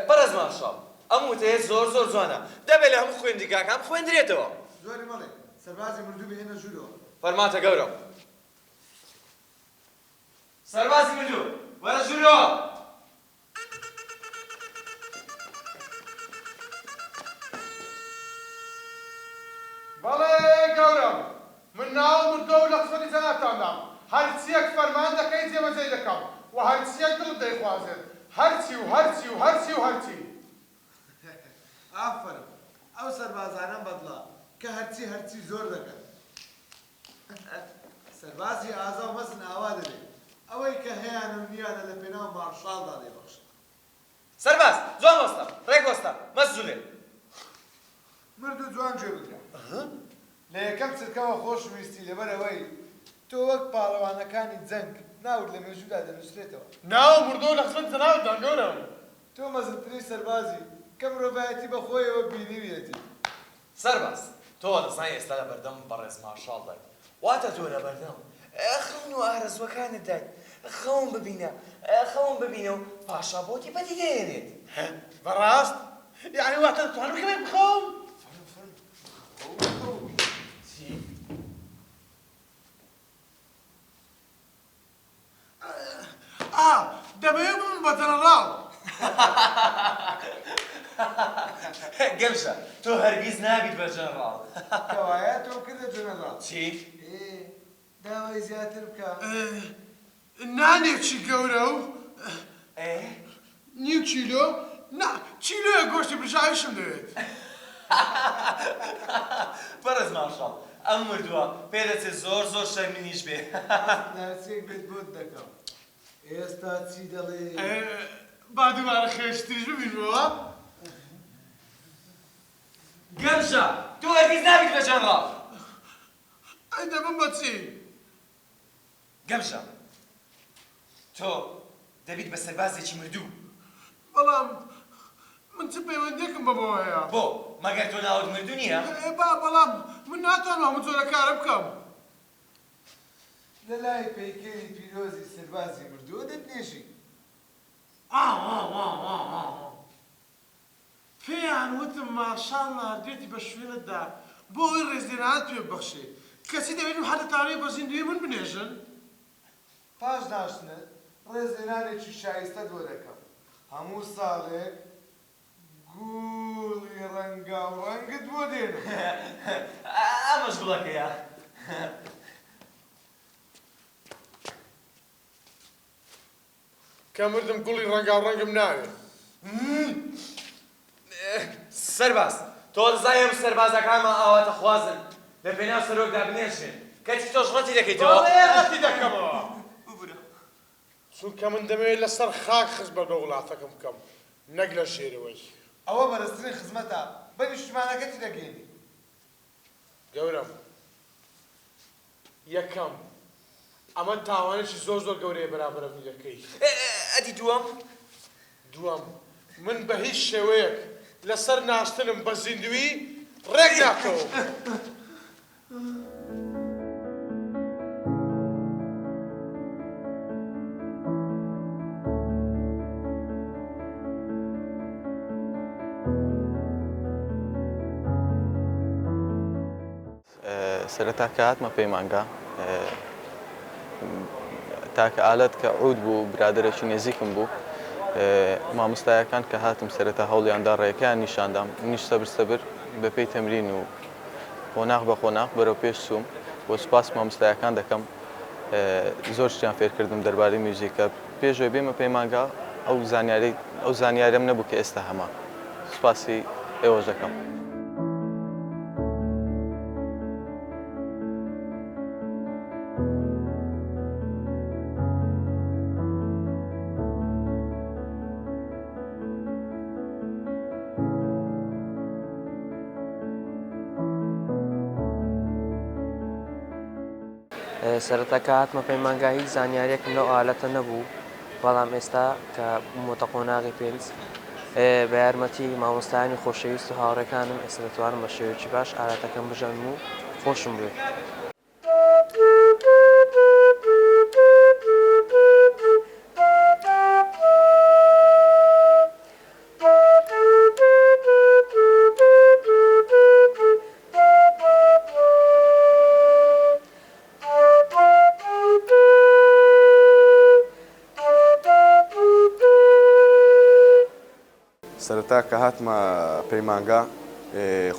بەڕێز مارشاڵ، ئەم وتەیە زۆر زۆر جوانە، دەبێ لە هەموو خوێندنگاکان بخوێندرێتەوە. زۆری مەڵێ، سەربازی مردوو بهێنە ژوورەوە. فەرمانتە گەورەم. سەربازی مردوو، وەرە ژوورەوە. بەڵێ گەورەم، من ناوم مردووە و لە خزمەتی جەنابتاندام، هەرچییەک فەرمان دەکەی جێبەجێی دەکەم و هەرچییەک دڵت دەیخوازێت، هەرچی و هەرچی و هەرچی و هەرچی. ئافەرم، ئەو سەربازانەم بەدڵە کە هەرچی هەرچی زۆر دەکەن. سەربازی ئازا و مەزن ئاوا دەبێ، ئەوەی کە هەیانە و نییانە لە پێناو مارشاڵدا دەیبەخشن. سەرباز، جوان وەستە، ڕێک وەستە، مەسجولێ. مردوو جوان گوێ بگرە. لە یەکەم چرکەوە خۆشم ویستی لەبەر ئەوەی تۆ وەک پاڵەوانەکانی جەنگ ناوت لە مێژوودا دەنووسرێتەوە. ناوم مردووە و لە خزمەتی جەنابتدام گەورەم. تۆ مەزنترین سەربازی کە مرۆڤایەتی بە خۆیەوە بینیویەتی. سەرباز، تۆ دەزانی ئێستا لە بەردەم بەڕێز مارشاڵ دایت، واتە تۆ لە بەردەم خەون و ئارەزووەکانت دایت، خەون ببینە، خەون ببینە و پاشا بۆتی بەدی دەهێنێت. بەڕاست؟ یەعنی واتە دەتوانم کەمێک بخەوم؟ فەرموو فەرموو، خەو خەو ببینە. چی؟ ئا، دەمەوێ ببم بە جەنەڕاڵ. گەمژە، تۆ هەرگیز نابیت بە جەنەڕاڵ. کەوایە تۆم کردە جەنەڕاڵ. چی؟ ئێ، داوای زیاتر بکە. نانێکی گەورە و. ئێ؟ نیو کیلۆ، نا، کیلۆیەک گۆشتی برژاویشم دەوێت. بەڕێز مارشاڵ، ئەم مردووە پێدەچێت زۆر زۆر شەرمنیش بێ. حەزت لە هەرچییەک بێت بۆت دەکەم. ئێستا چی دەڵێی؟ با دووبارە خەوێکی تریش ببینمەوە. گەمژە، تۆ هەرگیز نابیت بە جەنڕاڵ. ئەی دەبم بە چی؟ گەمژە تۆ دەبیت بە سەربازێکی مردوو. بەڵام من چ پەیوەندیەکم بەمەوە هەیە؟ بۆ؟ مەگەر تۆ ناوت مردوو نییە؟ ئێ با، بەڵام من ناتوانم هەموو جۆرە کارە بکەم. لە لای پەیکەری پیرۆزی سەربازی مردووە دەتنێژین. پێیان وتم مارشاڵ ناردوێتی بە شوێنتدا بۆ ئەوەی ڕێزلێنانت پێ ببەخشێ، کەچی دەبینم هەر دەتانەوێ بە زیندوویی من بنێژن؟ پاش ناشتنت ڕێزلێنانێکی شایستەت بۆ دەکەم، هەموو ساڵێک گوڵی ڕەنگاوڕەنگت بۆ دێنم. ئەمەش گوڵەکەیە. کە مردم گوڵی ڕەنگاوڕەنگم ناوێ. سەرباز، تۆ دەزانی هەموو سەربازەکانمان ئاواتەخوازن لە پێناو سەرۆکدا بنێژرێن، کەچی تۆش ڕەتی دەکەیتەوە؟ بەڵێ ڕەتی دەکەمەوە. ببورە. چونکە من دەمەوێت لەسەر خاک خزمەت بە وڵاتەکەم بکەم نەک لە ژێرەوەی. ئەوە بەرزترین خزمەتە بە نیشتیمانەکەتی دەگەیەنی. گەورەم، یەکەم، ئەمە تاوانێکی زۆر زۆر گەورەیە بەرامبەر ئەم میرەکەی. ئەدی دووەم؟ دووەم، من بە هیچ شێوەیەک لەسەر ناشتنم بە زیندوویی ڕێک ناکەوم. سەرەتا کە هاتمە پەیمانگا تاکە ئالەت کە عود بوو برادەرێکی نزیکم بوو مامۆستایەکان کە هاتم سەرەتا هەوڵیاندا ڕێکیان نیشاندام منیش سەبر سەبر بەپێی تەمرین و قۆناغ بە قۆناغ بەرەو پێش چووم و سوپاس مامۆستایەکان دەکەم زۆر شتیان فێرکردم دەربارەی میوزیکە پێشەوەی بێمە پەیمانگا ئەو زانیاری ئەو زانیارەم نەبوو کە ئێستا هەمە سوپاسی ئێوەش دەکەم. سەرەتا کە هاتمە پەیمانگا هیچ زانیاریەکم لەو ئالەتە نەبوو بەڵام ئێستا کە بوومەتە قۆناغی پێنج بە یارمەتی مامۆستایانی خۆشەویست و هاوڕێکانم ئێستا دەتوانم بە شێوەیەکی باش ئالەتەکەم بژەنم و خۆشم بوێ. سەرەتا کە هاتمە پەیمانگا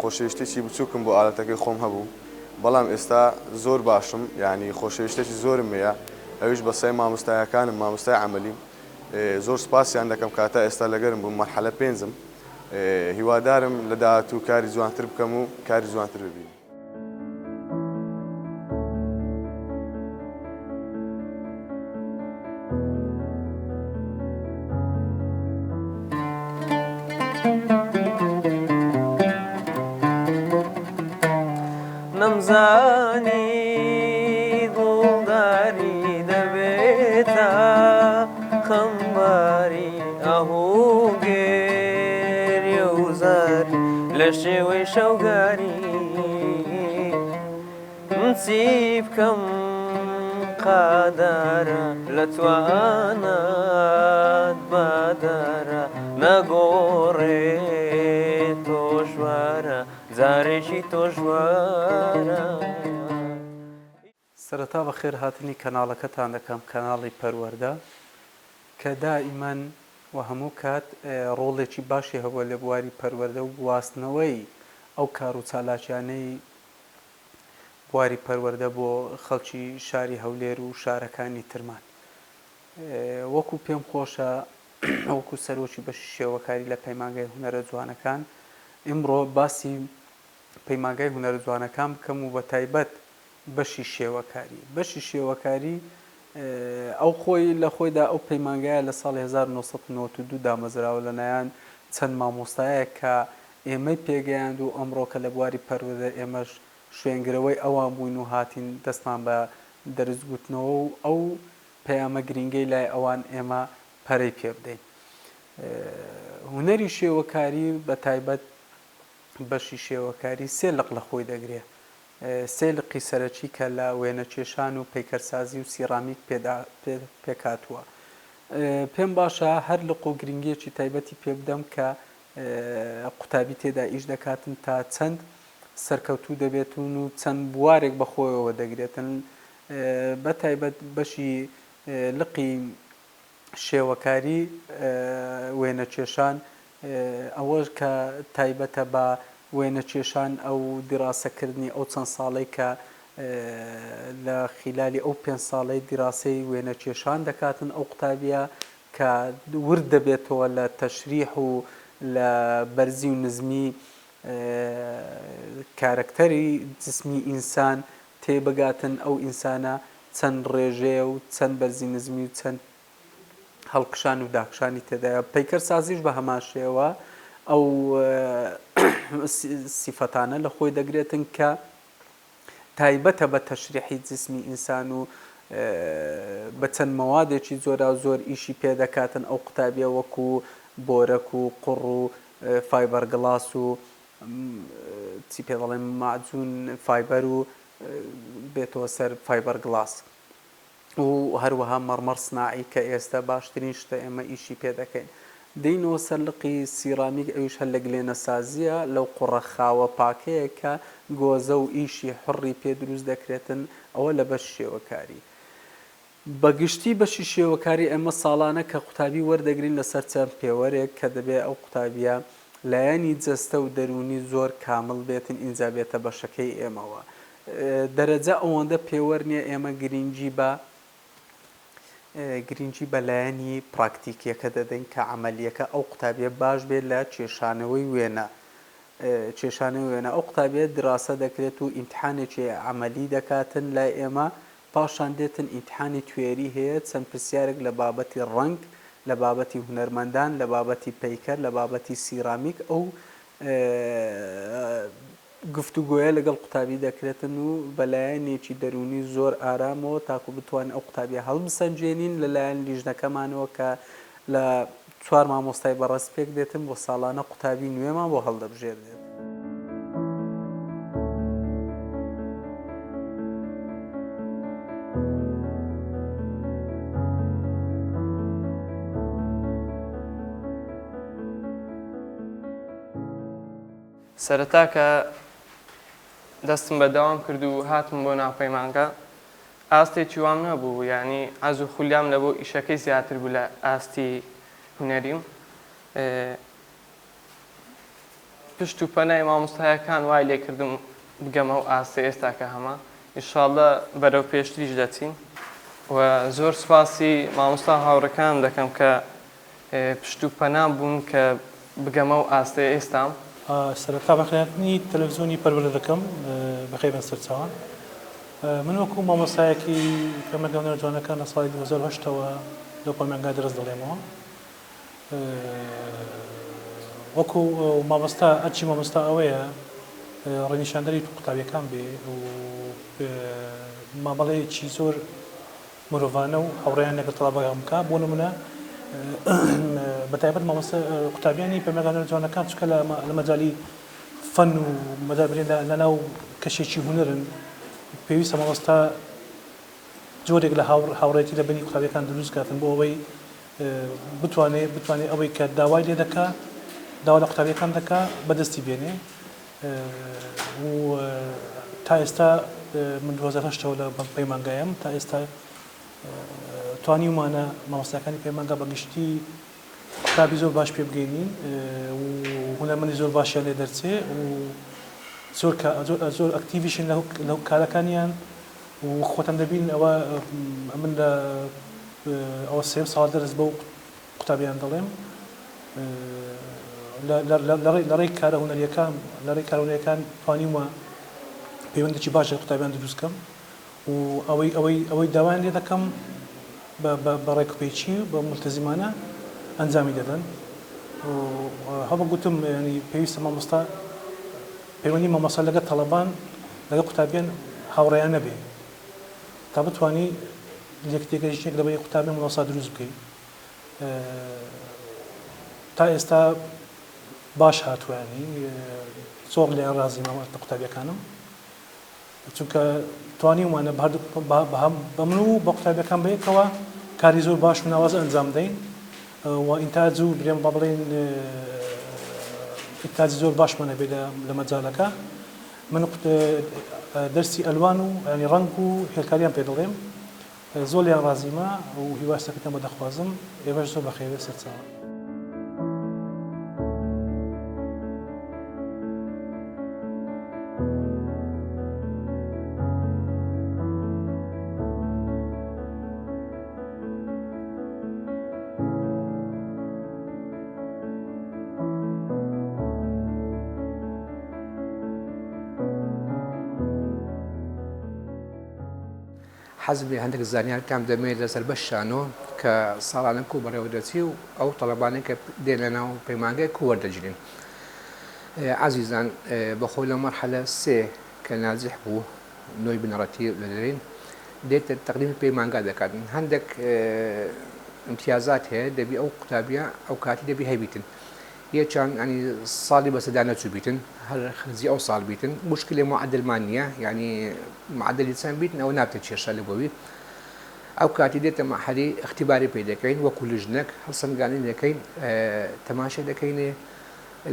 خۆشەویستیی بچووکم بۆ ئالەتەکەی خۆم هەبوو، بەڵام ئێستا زۆر باشم، یانی خۆشەویستیی زۆرم هەیە، ئەویش بە سای مامۆستایەکانم، مامۆستای عەمەلیم، زۆر سوپاسیان دەکەم کە تا ئێستا لەگەرم بوون، مەرحەلە پێنجم، هیوادارم لە داهاتوو کاری جوانتر بکەم و کاری جوانتر ببینم. نەمزانی دڵداری دەبێتە خەمباری ئاهوو گریە و زاری لە شێوەی شەوگاری من چی بکەم قادارە لە توانات بەدارە نەگۆڕێ تۆش وەرە جارێکی تۆش وەرە. سەرەتا بەخێرهاتنی کەناڵەکەتان دەکەم کەناڵی پەروەردە کە دائیمەن و هەموو کات ڕۆڵێکی باشی هەبووە لە بواری پەروەردە و گواستنەوەی ئەو کار و چالاکیانەی بواری پەروەردە بۆ خەڵکی شاری هەولێر و شارەکانی ترمان وەکو پێم خۆشە وەکو سەرۆکی بەشی شێوەکاری لە پەیمانگای هونەرە جوانەکان ئیمڕۆ باسی پەیمانگای هونەرە جوانەکان بکەم و بەتایبەت بەشی شێوەکاری. بەشی شێوەکاری ئەو خۆی لە خۆیدا ئەو پەیمانگایە لە ساڵی 1992 دامەزراوە لەلایەن چەند مامۆستایەک کە ئێمەی پێگەیاند و ئەمڕۆکە لە بواری پەروەردە ئێمەش شوێنگرەوەی ئەوان بووین و هاتین دەستمان بە دەرس گوتنەوە و ئەو پەیامە گرینگەی لای ئەوان ئێمە پەرەی پێ بدەین. هونەری شێوەکاری بە تایبەت بەشی شێوەکاری سێ لق لە خۆی دەگرێ. سێ لقی سەرەکی کە لە وێنەکێشان و پەیکەرسازی و سیڕامیک پێکهاتووە. پێم باشە هەر لق و گرنگییەکی تایبەتی پێ بدەم کە قوتابی تێدا ئیش دەکاتن تا چەند سەرکەوتوو دەبێتون و چەند بوارێک بە خۆیەوە دەگرێتن بە تایبەت بەشی لقی شێوەکاری وێنەکێشان ئەوەش کە تایبەتە بە وێنەکێشان ئەو دیراسەکردنی ئەو چەند ساڵەی کە لە خیلالی ئەو پێنج ساڵەی دیراسەی وێنەکێشان دەکاتن ئەو قوتابیە کە ورد دەبێتەوە لە تەشریح و لە بەرزی و نزمی کارەکتەری جسمی ئینسان تێبگاتن ئەو ئینسانە چەند ڕێژەیە و چەند بەرزی نزمی و چەند هەڵکشان و داکشانی تێدایە. پەیکەرسازیش بە هەمان شێوە ئەو سیفەتانە لە خۆی دەگرێتن کە تایبەتە بە تەشریحی جسمی ئینسان و بە چەند مەوادێکی جۆراوجۆر ئیشی پێ دەکاتن ئەو قوتابیە وەکو بۆرەک و قوڕ و فایبەرگڵاس و چی پێ دەڵێن مەعجون فایبەر و بێتەوە سەر فایبەرگڵاس و هەروەها مەڕمەڕ سناعی کە ئێستە باشترین شتە ئێمە ئیشی پێ دەکەین. دێینەوە سەر لقی سیرامیک ئەویش هەر لە گلێنەسازییە لەو قوڕە خاوە پاکەیە کە گۆزە و ئیشی حوڕی پێ دروست دەکرێتن ئەوە لە بەش شێوەکاری. بە گشتی بەشی شێوەکاری ئێمە ساڵانە کە قوتابی وەردەگرین لەسەر چەند پێوەرێک کە دەبێ ئەو قوتابییە لایەنی جەستە و دەروونی زۆر کامڵ بێتن ئینجا بێتە بەشەکەی ئێمەوە. دەرەجە ئەوەندە پێوەر نیە ئێمە گرینگی بە گرینگی بە لایەنی پراکتیکیەکە دەدەین کە عەمەلیەکە ئەو قوتابیە باش بێت لە کێشانەوەی وێنە کێشانەوەی وێنە ئەو قوتابیە دراسە دەکرێت و ئیمتحانێکی عەمەلی دەکاتن لای ئێمە پاشان دێتن ئیمتحانی توێری هەیە چەند پرسیارێک لە بابەتی ڕەنگ لە بابەتی هونەرمەندان لە بابەتی پەیکەر لە بابەتی سیرامیک ئەو گفتوگۆیە لەگەڵ قوتابی دەکرێتن و بە لایەنێکی دەروونی زۆر ئارامەوە تاکو بتوانین ئەو قوتابیە هەڵبسەنگێنین لە لایەن لیژنەکەمانەوە کە لە چوار مامۆستای بەڕێز پێک دێتن بۆ ساڵانە قوتابی نوێمان بۆ هەڵدەبژێردێت. سەرەتا کە دەستم بە دەوام کرد و هاتم بۆ ناو پەیمانگا ئاستێکی وام نەبوو یانی عەز و خولیام لە بۆ ئیشەکەی زیاتر بوو لە ئاستی هونەریم. پشت و پەنای مامۆستایەکان وای لێکردم بگەمە ئەو ئاستەی ئێستا کە هەمە ان شاءاللە بەرەو پێشتریش دەچین و زۆر سوپاسی مامۆستا و هاوڕێکانم دەکەم کە پشت و پەنام بوون کە بگەمە ئەو ئاستەی ئێستام. سەرەتا بەخێرهاتنی تەلەفزیۆنی پەروەردە دەکەم، بەخێر بێن سەرچاوان. من وەکو مامۆستایەکی پەیمانگای هونەرە جوانەکان لە ساڵی 2008 ەوە لەو پەیمانگایە دەرس دەڵێمەوە. وەکو مامۆستا ئەرکی مامۆستا ئەوەیە ڕێنیشاندەری قوتابیەکان بێ و مامەڵەیەکی زۆر مرۆڤانە و هاوڕێیان لەگەڵ تەڵەبەکان بکا بۆ نمونە بە تایبەت مامۆستا قوتابیانی پەیمانگا هونەرە جوانەکان چونکە لە مەجالی فەن و مەجال برێن لە ناو کەشێکی هونەرن پێویستە مامۆستا جۆرێک لە هاوڕێتی لە بەینی قوتابیەکان دروست کاتن بۆ ئەوەی بتوانێ بتوانێ ئەوەی کە داوای لێ دەکا داوا لە قوتابیەکان دەکا بەدەستی بێنێ و تا ئێستا من 2008 ەوە لە پەیمانگایم تا ئێستا توانیومانە مامۆستاکانی پەیمانگا بە گشتی قوتابی زۆر باش پێ بگەینین و هونەرمەندی زۆر باشیان لێ دەرچێ و زۆر زۆر ئەکتیڤیشن لە کارەکانیان و خۆتان دەبین ئەوە من لە ئەوە سێ ساڵ دەرس بەو قوتابیان دەڵێم لە ڕێی کارە هونەریەکان لە ڕێی کارە هونەریەکان توانیومە پەیوەندێکی باش لەگەڵ قوتابیان دروست کەم و ئەوەی ئەوەی ئەوەی داوایان لێ دەکەم بە بە بە ڕێکوپێکی و بە مولتەزیمانە ئەنجامی دەدەن و هەوە گوتم یانی پێویستە مامۆستا پەیوەندی مامۆستا لەگەڵ تەڵەبان لەگەڵ قوتابیان هاوڕێیانە بێ تا بتوانی لێک تێگەیشتنێک لە بەینی قوتابی و مامۆستا دروست بکەی تا ئێستا باش هاتووە ینی زۆر لێیان ڕازیم لە قوتابیەکانم چونکە توانیومانە بە من و بە قوتابیەکان بەیەکەوە کاری زۆر باش و ناوازە ئەنجام بدەین و ئینتاج و برێم با بڵێین ئینتاجی زۆر باشمان هەبێ لە مەجالەکە من دەرسی ئەلوان و ینی ڕەنگ و هێلکاریان پێ دەڵێم زۆر لێیان ڕازیمە و هیوای سەرکەوتنیان بۆ دەخوازم ئێوەش زۆر بەخێربێن سەرچاوان. حەزم لێیە هەندێک زانیاریتان بدەمێ لەسەر بەش شانۆ کە ساڵانە کو بەڕێوە دەچی و ئەو تەڵەبانەی کە دێنە ناو پەیمانگای کو وەردەگیرێن. عەزیزان بەخۆ لە مەرحەلە سێ کە ناجح بوو نۆی بنەڕەتی لەدەرین دێتە تەقدیمی پەیمانگا دەکات هەندێک امتیازات هەیە دەبی ئەو قوتابیە ئەو کاتی دەبی هەبیتن یەکیان ینی ساڵی بەسەدا نەچوو بیتن هەر خرجی ئەو ساڵ بیتن مشکلێ معدلمان نییە یعنی معدلی چەند بیتن ئەوە نابتە کێشە لە بۆوی ئەو کاتی دێتە مەحەلی اختیباری پێ دەکەین وەکو لژنەک هەڵسەنگانی دەکەین تەماشا دەکەینێ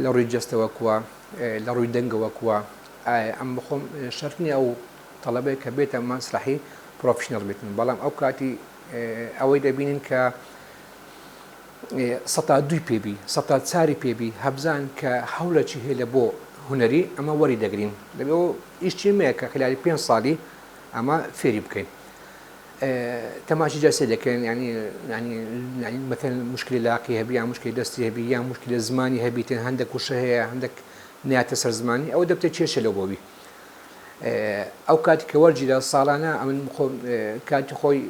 لە ڕووی جەستەوە کووە لە ڕووی دەنگەوە کووە ئایا ئەم بخۆم شەرت نییە ئەو تەڵەبەیە کە بێتە مەسرەحی professional بیتن بەڵام ئەو کاتی ئەوەی دەبینین کە سەتا دووی پێبی سەتا چاری پێبی هەبزان کە هەولەکی هەیە لە بۆ هونەری ئەمە وەری دەگرین دەبێ ئەو ئیش چیمەیە کە خلالی پێ ساڵی ئەمە فێری بکەین تەماشی جەسێ دەکەن ینی ینی ینی مەتەن مشکلی لاقی هەبی یان مشکلی دەستی هەبی یان مشکلی زمانی هەبیتن هەندێک وشە هەیە هەندێک ناتە سەر زمانی ئەوە دەبتە کێشە لەو بۆوی ئەو کاتی کە وەرگیرا ساڵانە ئەمن خۆ کاتی خۆی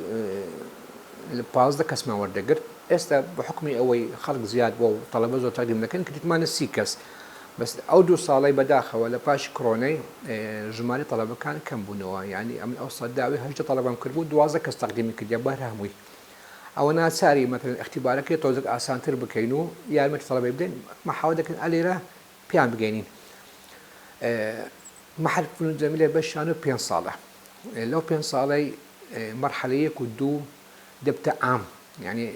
15 کەسمان وەردەگرت ئێستا بە حکمی ئەوەی خەڵک زیاد بووە و تەڵەبە زۆر تەقدیم دەکەن کردیتمانە 30 کەس بەس ئەو دوو ساڵەی بەداخەوە لە پاش کرۆنەی ژمارەی تەڵەبەکان کەم بوونەوە یعنی ئەمن ئەو ساڵ داوای 18 تەڵەبەم کردبوو 12 کەس تەقدیمی کردیا بەر هەمووی ئەوە ناچاری مەتەلەن ئیختیبارەکەی تۆزێک ئاسانتر بکەین و یارمەتی تەڵەبەی بدەین مەحاوە دەکەین ئەلێرە پێیان بگەینین مەحەل فنون جەمیلە بەش شانۆ پێنج ساڵە لەو پێنج ساڵەی مەرحەلە یەک و دوو دەبتە عام یعنی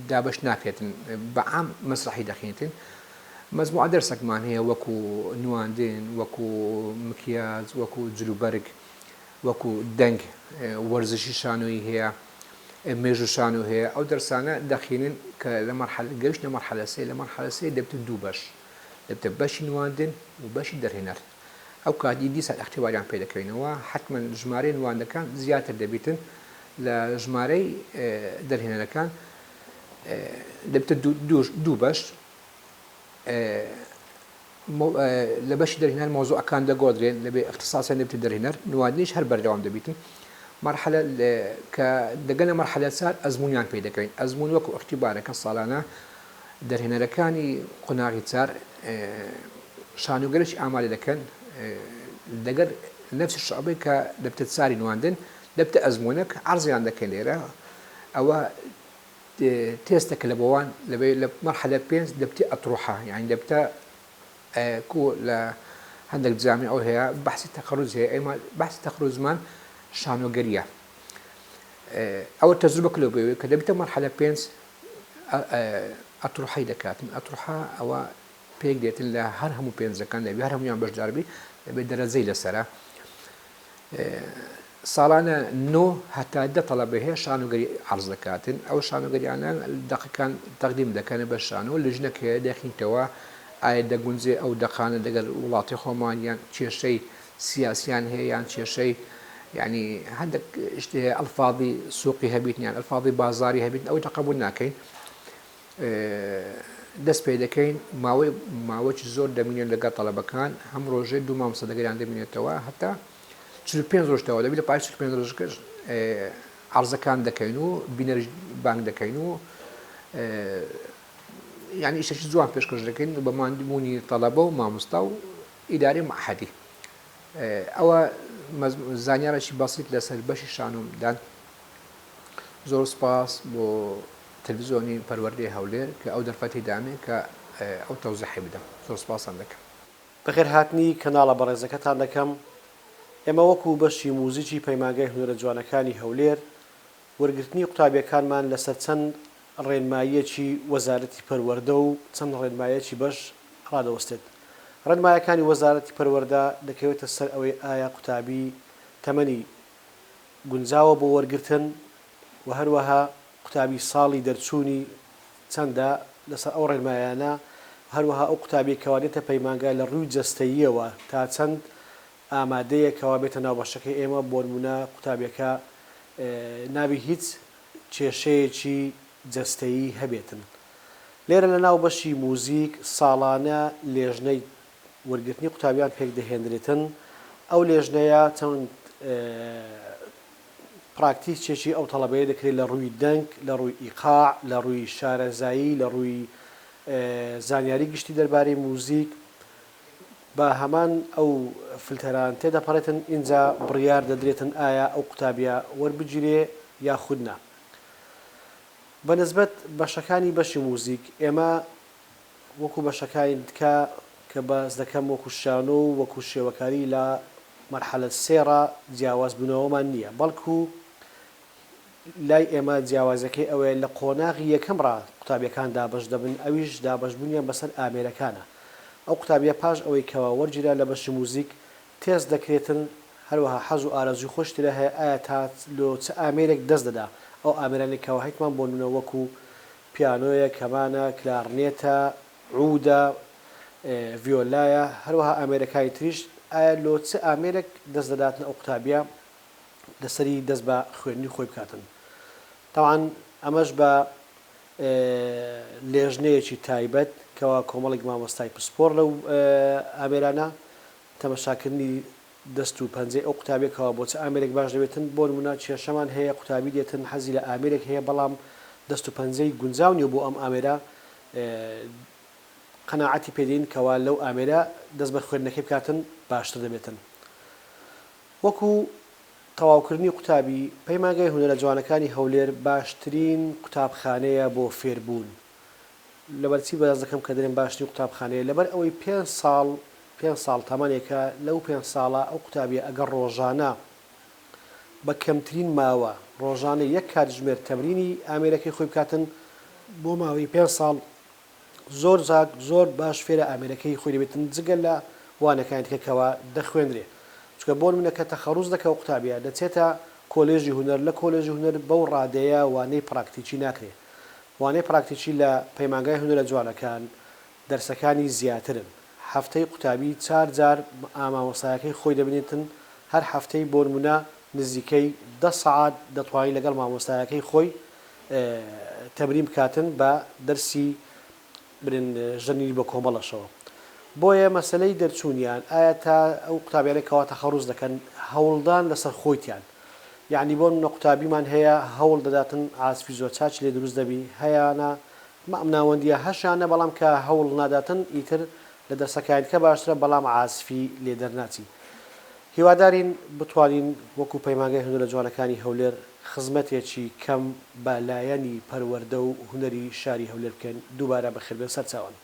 دابەش ناکرێتن بە عام مەسرحی دەخینێتن مەجموعە دەرسەکمان هەیە وەکو نواندن وەکو مکیاج وەکو جلوبەرگ وەکو دەنگ وەرزشی شانۆیی هەیە مێژوو شانۆ هەیە ئەو دەرسانە دەخینن کە لە مەرحەلە گەیشتنە مەرحەلە سێ لە مەرحەلە سێ دەبتە دوو بەش. دەبتە بەشی نواندن و بەشی دەرهێنەر ئەو کات ئی دیسان ئیختیباریان پێ دەکەینەوە حەتمەن ژمارەی نواندەکان زیاتر دەبیتن لە ژمارەی دەرهێنەرەکان دەبتە دوو بەش لە بەشی دەرهێنەر مەوزوعەکان دەگۆڕدرێن لەبێ ئیختیساسیان دەبێتە دەرهێنەر نواندنیش هەر بەردەوام دەبیتن مەرحەلە کە دەگەنە مەرحەلە چار ئەزموونیان پێ دەکەین ئەزموون وەکو ئیختیبارەکە ساڵانە دەرهێنەرەکانی قۆناغی چار شانۆگەرێکی ئامادە دەکەن لەگەر نەفسی شعبەی کە دەبتە چاری نواندن دەبتە ئەزموونەک عەرزیان دەکەن لێرە ئەوە تێستەکە لە بۆوان لەبێ لە مەرحەلە پێنج دەبتە ئەتروحە یانی دەبتە کو لە هەندێک جامیعە هەیە بەحسی تەخەروج هەیە ئێمە بەحسی تەخەروجمان شانۆگەریە ئەوە تەجروبە کلۆ بێ کە دەبتە مەرحەلە پێنج ئەتروحەی دەکاتن ئەتروحە ئەوە پێک دێتن لە هەر هەموو پێنجەکان دەبێ هەر هەموویان بەشداربی دەبێت دەرەجەی لەسەرە ساڵانە نۆ هەتا دە تەڵەبە هەیە شانۆگەری عەرز دەکاتن، ئەو شانۆگەریانە دەقەکان تەقدیم دەکەنە بەر شانۆ، لیژنەک هەیە دەیخینتەوە ئایا دەگونجێ ئەو دەقانە لەگەل وڵاتی خۆمان یان کێشەی سیاسیان هەیە یان کێشەی یانی هەندێک شت هەیە ئەلفازی سوقی هەبیتن یان ئەلفازی بازاری هەبیتن ئەوەی تەقەبول ناکەین. دەست پێ دەکەین ماوەی ماوەکی زۆر دەمینێن لەگەڵ تەڵەبەکان هەم ڕۆژێ دوو مامۆستا لەگەریان دەمینێتەوە هەتا 45 ڕۆژ تەواو دەبی لە پاش 45 ڕۆژەکەش عەرزەکان دەکەین و بینەریش بانگ دەکەین و یعنی ئیشێکی جوان پێشکەش دەکەین بە ماندبوونی تەڵەبە و مامۆستا و ئیدارەی مەعهەدی ئەوە زانیارێکی بەسیت لەسەر بەشی شانۆم دان زۆر سپاس بۆ تەلڤزیۆنی پەروەردەی هەولێر کە ئەو دەرفەتەی دامێ کە ئەو تەوزیحەی بدەم. زۆر سپاستان دەکەم. بەخێرهاتنی کەناڵە بەڕێزەکەتان دەکەم، ئێمە وەکو بەشی موزیکی پەیمانگای هونەرە جوانەکانی هەولێر وەرگرتنی قوتابیەکانمان لەسەر چەند ڕێنماییەکی وەزارەتی پەروەردە و چەند ڕێنمایەکی بەش ڕادەوەستێت. ڕێنمایەکانی وەزارەتی پەروەردە دەکەوێتە سەر ئەوەی ئایا قوتابی تەمەنی گونجاوە بۆ وەرگرتن و هەروەها قوتابی ساڵی دەرچوونی چەندە لەسەر ئەو ڕێنمایانە و هەروەها ئەو قوتابیەی کەوا دێتە پەیمانگا لە ڕووی جەستەییەوە تا چەند ئامادەیە کەوا بێتە ناو بەشەکەی ئێمە بۆنمونە قوتابیەکە نابی هیچ کێشەیەکی جەستەیی هەبێتن لێرە لە ناو بەشی موزیک ساڵانە لێژنەی وەرگرتنی قوتابیان پێکدەهێنرێتن، ئەو لێژنەیە چەند پراکتیسێکی ئەو تەڵەبەیە دەکرێت لە ڕووی دەنگ، لە ڕووی ئیقاع، لە ڕووی شارەزایی، لە ڕووی زانیاری گشتی دەربارەی موزیک بە هەمان ئەو فلتەران تێدەپەڕێتن ئینجا بڕیار دەدرێتن ئایا ئەو قوتابیە وەربگیرێ یاخود نا. بە نسبەت بەشەکانی بەشی موزیک ئێمە وەکو بەشەکانی دکە کە باس دەکەم وەکو شانۆ و وەکو شێوەکاری لە مەرحەلە سێ ڕا جیاواز بونەوەمان نیە بەڵکو لای ئێمە جیاوازیەکەی ئەوەیە لە قۆناغی یەکەم ڕا قوتابیەکان دابەش دەبن ئەویش دابەش بونیان بەسەر ئامێرەکانە ئەو قوتابیە پاش ئەوەی کەوا وەرگیرا لە بەشی موزیک تێست دەکرێتن هەروەها حەز و ئارەزوی خۆشی تێدا هەیە ئایا تا لۆ چ ئامێرێک دەست دەدا ئەو ئامێرانەی کەوا هەیتمان بۆنمونە وەکو پیانۆیە، کەمانە، کلارنێتە، عودە، ڤیۆلایە، هەروەها ئامێرەکانی تریش، ئایا لۆ چ ئامێرێک دەست دەداتن ئەو قوتابیە لەسەری دەست بە خوێندنی خۆی بکاتن؟ تەبعەن ئەمەش بە لێژنەیەکی تایبەت کەوا کۆمەڵێک مامۆستای پسپۆڕ لەو ئامێرانە تەمەشاکردنی دەست و پەنجەی ئەو قوتابیە کەوا بۆ چ ئامێرێک باش دەبێتن، بۆ نموونە کێشەمان هەیە قوتابی دێتن حەزی لە ئامێرێک هەیە بەڵام دەست و پەنجەی گونجاو نیە بۆ ئەم ئامێرە قەناعەتی پێ دێین کەوا لەو ئامێرە دەست بە خوێندنەکەی بکاتن باشتر دەبێتن. وەکو تەواوکردنی قوتابی، پەیمانگای هونەرە جوانەکانی هەولێر باشترین قوتابخانەیە بۆ فێربوون. لەبەرچی باس دەکەم کە دەرێم باشترین قوتابخانەیە لەبەر ئەوەی پێنج ساڵ پێنج ساڵ تەمەنێکە لەو پێنج ساڵە ئەو قوتابیە ئەگەر ڕۆژانە بە کەمترین ماوە ڕۆژانە یەک کاتژمێر تەمرینی ئامێرەکەی خۆی بکاتن بۆ ماوەی پێنج ساڵ زۆر چاک زۆر باش فێرە ئامێرەکەی خۆی دەبێتن جگە لە وانەکانی دیکە کەوا دەخوێندرێ چونکە بۆ نمونە کە تەخەڕوز دەکا و قوتابیە دەچێتە کۆلێژی هونەر لە کۆلێژی هونەر بەو ڕادەیە وانەی پراکتیکی ناکرێ وانەی پراکتیکی لە پەیمانگای هونەرە جوانەکان دەرسەکانی زیاترن. هەفتەی قوتابی چار جار مامۆستایەکەی خۆی دەبینێتن هەر هەفتەی بۆنمونە نزیکەی دە سەعات دەتوانی لەگەڵ مامۆستایەکەی خۆی تەمرین بکاتن بە دەرسی برێن ژەنینی بە کۆمەڵەشەوە. بۆیە مەسەلەی دەرچوونیان ئایا تا ئەو قوتابیانەی کەوا تەخەڕوز دەکەن هەوڵدان لەسەر خۆیتیان یەعنی بۆ نمونە قوتابیمان هەیە هەوڵ دەداتن عازفی زۆر چاکی لێ دروست دەبی هەیانە مامناوەندیە هەشیانە بەڵام کە هەوڵ ناداتن ئیتر لە دەرسەکانی دیکە باشترە بەڵام عازفی لێ دەرناچی هیوادارین بتوانین وەکو پەیمانگای هونەرە جوانەکانی هەولێر خزمەتێکی کەم بە لایەنی پەروەردە و هونەری شاری هەولێر بکەین دووبارە بەخێربێن سەرچاوان.